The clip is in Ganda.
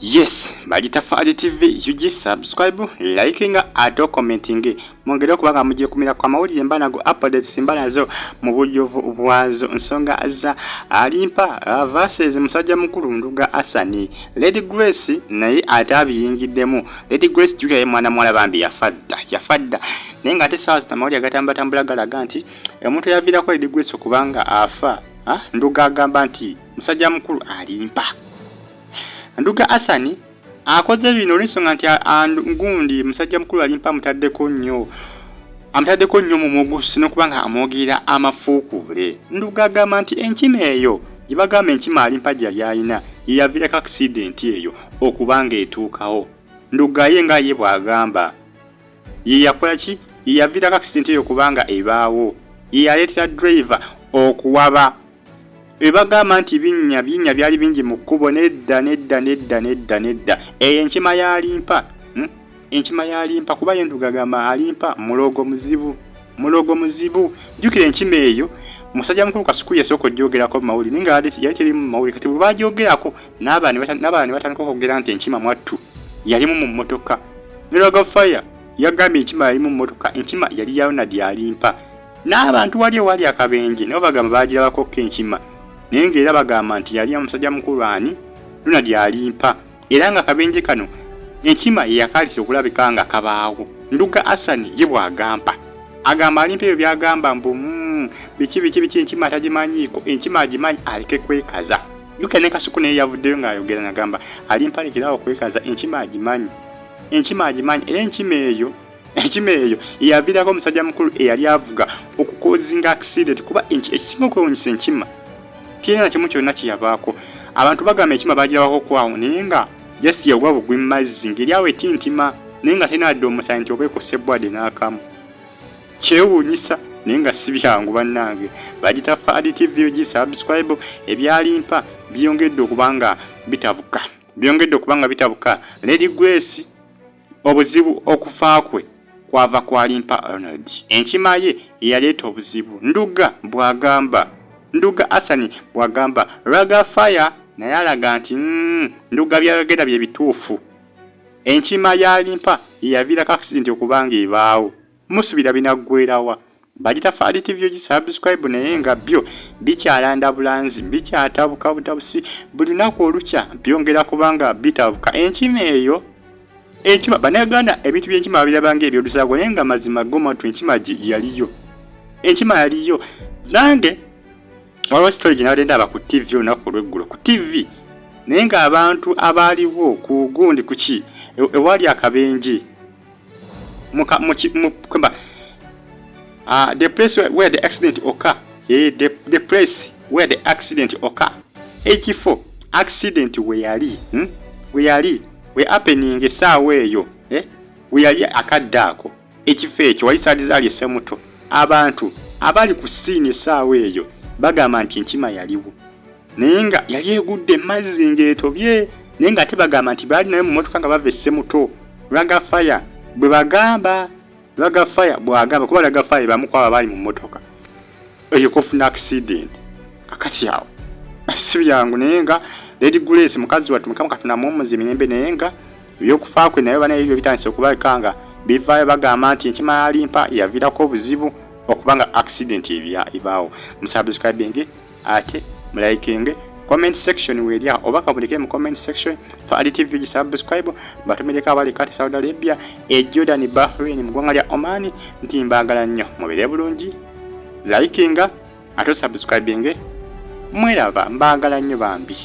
Yes, bagita Fadi TV UG. Subscribe, liking ate commenting, mwongere okuba nga mugikumira ku amawulire mba nago, updates mba nazo mu bujjuvu bwazo. Nsonga za Alimpa versus musajja mukulu Nduga Asani. Lady Grace naye ate abiyingiddemu. Lady Grace, jjukira ye mwana muwala bambi yafadda, yafadda, naye ng'ate saawa zino amawulire agatambatambula galaga nti omuntu yaviirako Lady Grace okubanga afa, Nduga agamba nti musajja mukulu Alimpa. Nduga Asani akoze bino olw'ensonga nti gundi musajja mukulu Alimpa amutaddeko nnyo, amutaddeko nnyo mu mugusi n'okuba nga amwogerera amafuukuule. Nduga agamba nti enkima eyo gye bagamba enkima Alimpa gye yali alina ye yaviirako accident eyo okuba nga etuukawo. Nduga ye nga ye bw'agamba ye yakola ki, ye yaviirako accident eyo okubanga ebaawo, ye yaleetera driver okuwaba. Ebagamba nti binnya binnya byali bingi mu kkubo, nedda, nedda, nedda, nedda, nedda, eyo enkima y'Alimpa, Enkima y'Alimpa, kuba ye Nduga agamba Alimpa mulogo muzibu, mulogo muzibu. Jjukira enkima eyo musajja mukulu Kasuku yasooka ogyogerako mu mawulire, naye nga yali terimu mu mawulire. Kati bwe bagyogerako n'abalala ne batandika okwogera nti enkima mwattu yalimu mu mmotoka. Ne Rwaga Fire yagambye enkima yalimu mu mmotoka, enkima yali ya Ronald Alimpa. N'abantu wali ewali akabenje nabo bagamba bagirabako ko enkima, naye ng'era bagamba nti yali omusajja mukulu ani, Ronald Alimpa, era nga akabenje kano enkima yeyakalisa okulabika nga kabaawo. Nduga Asani ye bw'agamba, agamba Alimpa ebyo byagamba mbu biki biki biki, enkima tagimanyiiko, enkima agimanyi, aleke kwekaza. Jjukira ne Kasuku naye yavuddeyo ng'ayogera nagamba Alimpa alekerawo okwekaza, enkima agimanyi, enkima agimanyi, era enkima eyo, enkima eyo yaviirako omusajja mukulu eyali avuga okucausinga accident. Kuba ekisinga okwewunyisa, enkima kirina na kimu kyonna kyeyabaako. Abantu bagamba enkima bagirabako kwawo, naye nga just yagwa bugwi mu mazzi ng'eri awo etintima, naye nga terina wadde omusayi nti oba ekosebwa n'akamu. Kyewuunyisa, naye nga si byangu. Bannange, bagita Fadi TV UG. Subscribe. Ebyalimpa byongedde okuba nga bitabuka, byongedde okuba nga bitabuka. Lady Grace obuzibu okufa kwe kwava kwalimpa Ronald, enkima ye yeyaleeta obuzibu, Nduga bw'agamba, Nduga Asani bw'agamba. Raga Fire naye alaga nti Nduga byayogera bye bituufu, enkima yalimpa yeyaviirako accident okuba nga ebaawo. Musubira binaggwerawa? Bagita Fadi TV UG. Subscribe. Naye nga byo bikyalanda bulanzi, bikyatabuka butabusi, buli lunaku olukya byongera kubanga bitabuka. Enkima eyo, enkima, Bannayuganda ebintu by'enkima babiraba nga ebyolusaago, naye nga mazima gomatu enkima yaliyo, enkima yaliyo. Nange waliwo story gye nabadde ndaba ku TV olunaku olweggulo ku TV, naye ng'abantu abaaliwo ku gundi kuki ewali akabenje kwemba the place where the accident occur, the place where the accident occur, ekifo accident we yali, We yali we happening essaawa eyo, eh? We yali akadde ako, ekifo ekyo wali saali esemuto. Abantu abali ku scene essaawa eyo bagamba nti enkima yaliwo, naye nga yali egudde mazzi ng'etobye, naye nga ate bagamba nti baali naye mu motoka nga bava essemuto. Raga Fire bwe bagamba, Raga Fire bw'agamba, kuba Raga Fire bamu kwabo baali mu motoka eyo kofuna accident. Kakati awo si byangu, naye nga Lady Grace mukazi wattu, Mukama Katonda muwummuze emirembe, naye nga ebyokufa kwe naye bana ebyo bitandise okubaleka nga bivaayo, bagamba nti enkima yalimpa yaviirako obuzibu okuba nga accident ebaawo. Musubscribing ate mulikinge. Comment section weerya oba kabuleke mu comment section. Fadi TV, subscribe. Batumireko abali kati Saudi Arabia, e Jordan, Bahrain, mu ggwanga lya Oman, nti mbaagala nnyo, mubeere bulungi. Likinga ate osubscribinge. Mweraba, mbaagala nnyo bambi.